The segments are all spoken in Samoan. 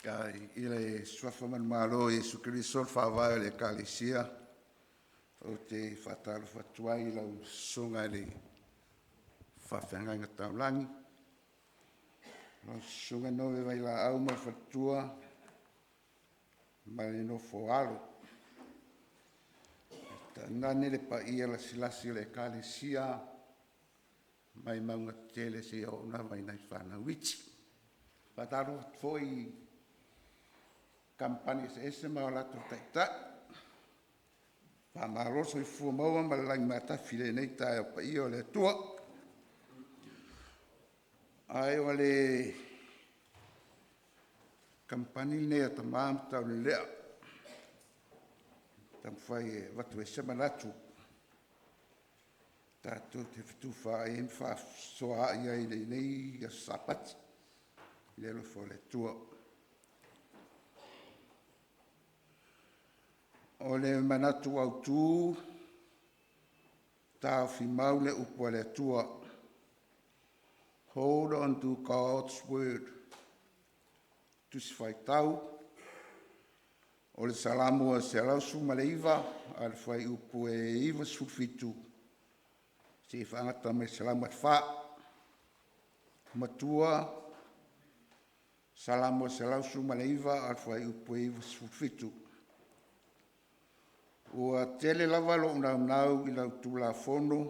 I le suafa manumalo o Iesu Keriso o le Faavae o le Ekalesia, ou te faatalofa atu ai i lau Susuga i le Faafeagaiga Taulagi, lau Susuga Nove Vailaau ma le faletua ma le nofo-a-alo. Tainane le paia lasilasi o le Ekalesia mai mauga tetele seia oo lava i nai fanau iti. E faatalofa atu foi i Kamupani eseese ma o latou taitai, faamalo le soifua maua ma le lagi matafi i lenei taeao paia o le Atua. Ae o le kamupani lenei a Tama ma Taulelea e taumafai e avatu ai se manatu tatou te fetufaai ai ma fefaasoaai ai i lenei aso Sapati i le alofa o le Atua. O le manatu autu, taofi mau le upu a le Atua, hold on to God's word. Tusi Faitau o le Salamo e 119 a o le fuaiupu e 97 seia faagata mai i le 104. Matua, Salamo 119 a o le fuaiupu e 97. Ua tele lava lo'u naunau i lau Tulafono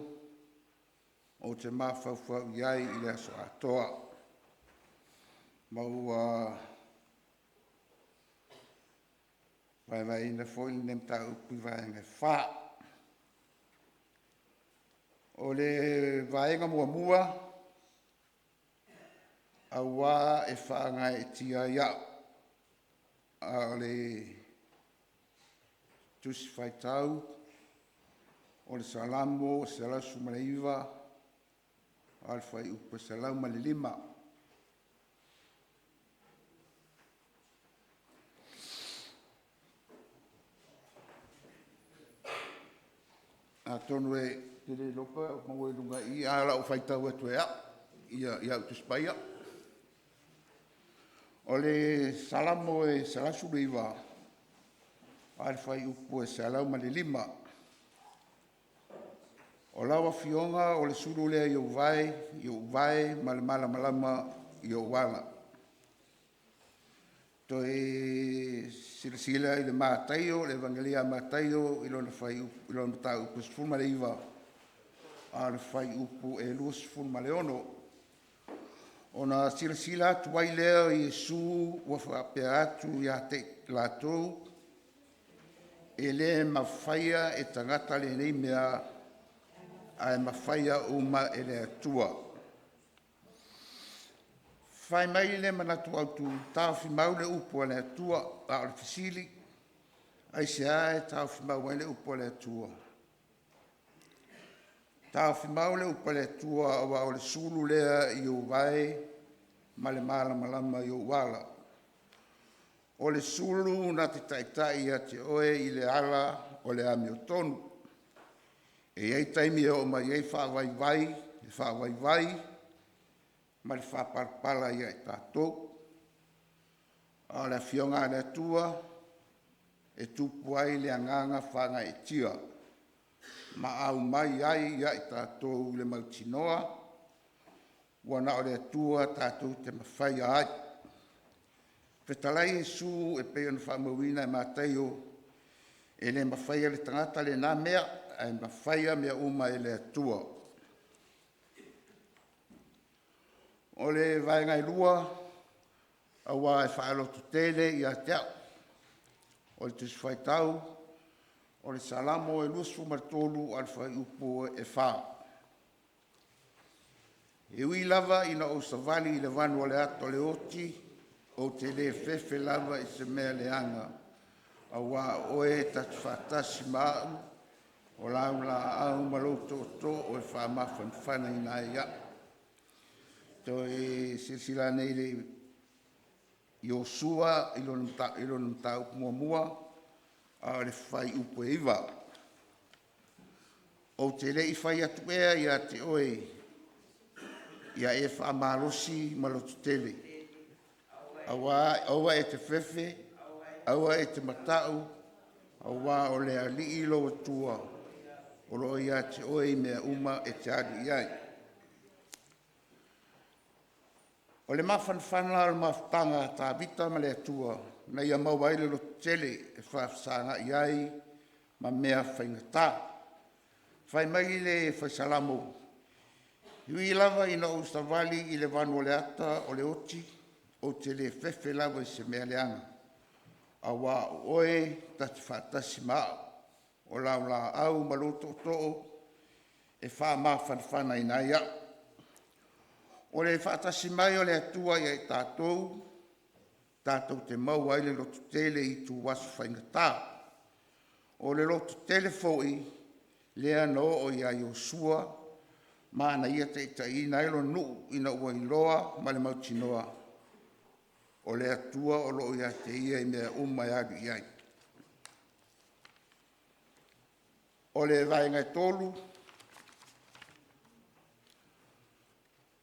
ou te mafaufau i ai i le aso atoa. Ma ua vaevaeina foi lenei mataupu i vaega e fa. O le vaega muamua, auā e faagaeetia ai a'u. A o le Tusi Faitau o le Salamo 119 a o le fuaiupu e 105. Atonu e te le iloa pe maua i luga i i, ae o le a ou faitau atu e a'u i a'u Tusi Paia. O le Salamo e 119 a o le fuaiupu e 105. O lau Afioga o le sulu lea i ou vae ma le malamalama i ou ala. Toe silasila i le Mataio, le Evagelia a Mataio i lona mataupu e 19 a o le fuaiupu e 26. Ona silasila atu ai lea o Iesu ua faapea atu ia te i latou, “E le mafaia e tagata lenei mea, ae mafaia uma e le Atua.” Fai mai le manatu autu, taofi mau le upu a le Atua. A o le fesili; aisea e taofi mau ai le upu a le Atua? Taofi mau le upu a le Atua aua o le sulu lea i ou vae ma le malamalama i ou ala. O le sulu na te taitai ia te oe i le ala o le amiotonu. E i ai taimi e oo mai ai faavaivai le faavaivai ma le faapalepala ia i tatou. A o le Afioga a le Atua e tupu ai le agaga faagaeetia ma aumai ai ia i tatou le mautinoa ua na o le Atua tatou te mafaia ai. Fetalai Iesu e pei ona faamauina e Mataio, e le mafaia e le tagata lena mea, ae mafaia mea uma e le Atua. O le vaega e lua, auā e faalototele ia te a'u. O le Tusi Faitau o le Salamo e 23 a o le fuaiupu e 4. E ui lava ina ou savali i le vanu o le ata o le oti, ou te le fefe lava i se mea leaga, aua o Oe ta te faatasi ma a'u, o lau laau ma lou tootoo e faamafanafanaina ai a'u. Toe silasila ane i le Iosua i lona mataupu muamua a o le fuaiupu e 9. Ou te le i fai atu ea ia te oe, ia e faamalosi ma lototele. Aua e te fefe, aua e te mata'u, auā o le Alii lou Atua o lo o ia te oe i mea uma e te alu i ai. O le mafanafana o le mafutaga a Tavita ma le Atua na ia maua ai le lototele e faafesagai ai ma mea faigata. Fai mai le Fai Salamo, “E ui lava ina ou savali i le vanu o le ata o le oti, ou te le fefe lava i se mea leaga, aua o Oe ta te faatasi ma a'u, o lau laau ma lou tootoo e faamafanafanaina ai a'u.” O le faatasi mai o le Atua ia i tatou, tatou te maua ai le lototele i ituaso faigata. O le lototele foi lea na oo ia Iosua ma na ia taitaiina ai lona nuu ina ua iloa ma le mautinoa o le Atua o lo o ia te ia i mea uma e alu i ai. O le vaega e tolu,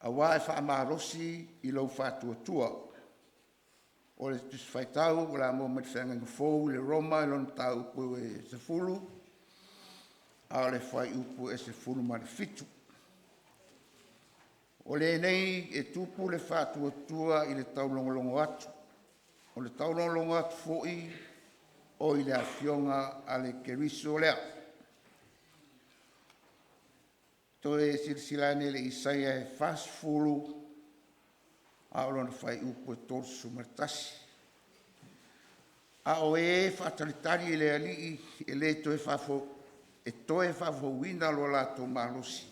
aua e faamalosi i lou faatuatua. O le Tusi Faitau o le a maua mai le Feagaiga Fou i le Roma i lona mataupu e 10 a o le fuaiupu e 17. O lenei e tupu le faatuatua i le taulogologo atu, o le taulogologo atu foi o i le Afioga a le Keriso lea. Toe silasila ane i le Isaia e 40 a o lona fuaiupu e 31. A o ē faatalitali i le Alii e le toe e toe faafouina lo latou malosi,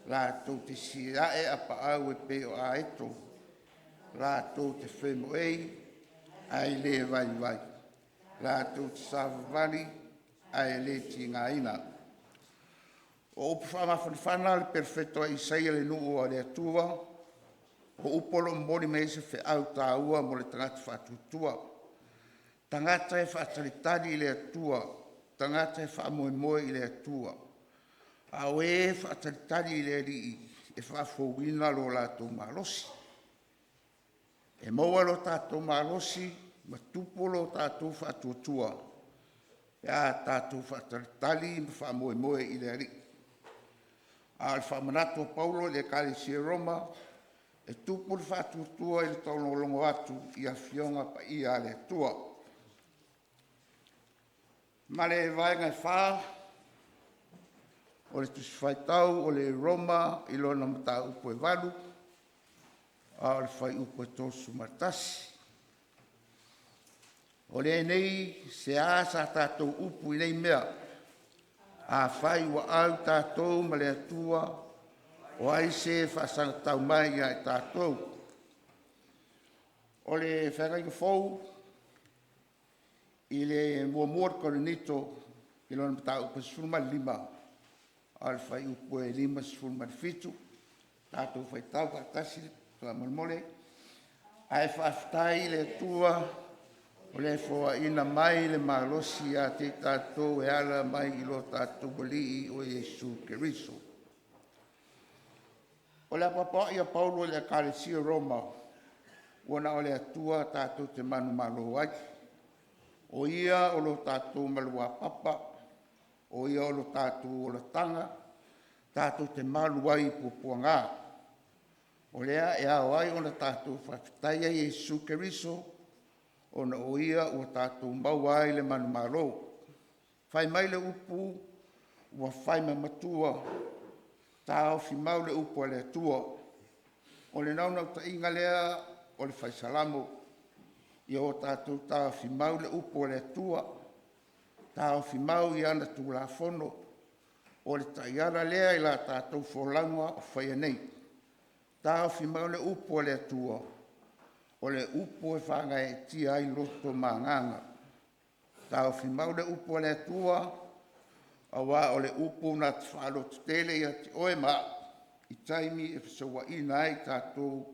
latou te siae apaau e pei o aeto, latou te femoei ae le vaivai, latou te savavali ae le tigaina. O upu faamafanafana a le Perofeta o Isaia i le nuu o le Atua, o upu o lo o momoli mai ai se feau taua mo le tagata faatuatua, tagata e faatalitali i le Atua, tagata e faamoemoe i le Atua. A o ē faatalitali i le Alii e faafouina lo latou malosi. E maua lo tatou malosi ma tupu lo tatou faatuatua pe a tatou faatalitali ma faamoemoe i le Alii. A o le faamanatu a Paulo i le Ekalesia i Roma, e tupu le faatuatua i le taulogologo atu i Afioga Paia a le Atua. Ma le vaega e fa, o le Tusi Faitau o le Roma i lona mataupu e 8 a o le fuaiupu e 31. O lenei, seā sa tatou upu i nei mea, afai ua au tatou ma le Atua, o ai se faasagatau mai ia i tatou? O le Feagaiga Fou i le muamua Korinito i lona mataupu e 15 a o le fuaiupu e 57. Tatou faitau faatasi faamolemole. Ae faafetai i le Atua o le foaiina mai le malosi ia te i tatou e ala mai i lo tatou Alii o Iesu Keriso. O le apoapoai a Paulo i le Ekalesia o Roma ua na o le Atua tatou te manumalo ai, o Ia o lo tatou maluapapa, o Ia o lo tatou olataga, tatou te malu ai i puapuaga. O lea e ao ai ona tatou faafetaia Iesu Keriso ona o Ia ua tatou maua ai le manumalo. Fai mai le upu ua fai ma matua, taofi mau le upu a le Atua. O le naunautaiga lea o le Fai Salamo ia o tatou taofi mau le upu a le Atua, taofi mau i ana Tulafono. O le taiala lea i la tatou folauga o faia nei. Taofi mau le upu a le Atua, o le upu e faagaeetia ai loto ma agaga. Taofi mau le upu a le Atua aua o le upu na te faalototele ia te oe ma a'u i taimi e fesouaina ai tatou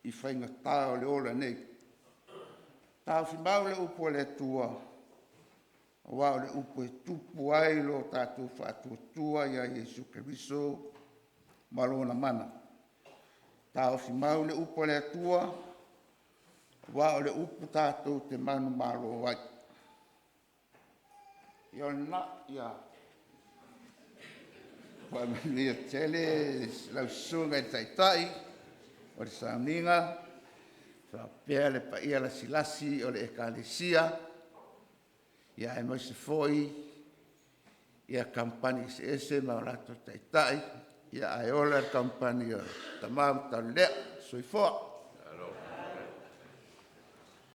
i faigata o le ola nei. Taofi mau le upu a le Atua aua o le upu e tupu ai lo tatou faatuatua ia Iesu Keriso ma Lona mana. Taofi mau le upu a le Atua. Aua o le upu tatou te manumalo ai. Ia o lena, ia faamanuia tele lau Susuga i le Taitai o le sauniga faapea le paia lasilasi o le Ekalesia, aemaise foi kamupani eseese ma o latou taitai, ae ola le kamupani a Tama Taulelea. Soifua.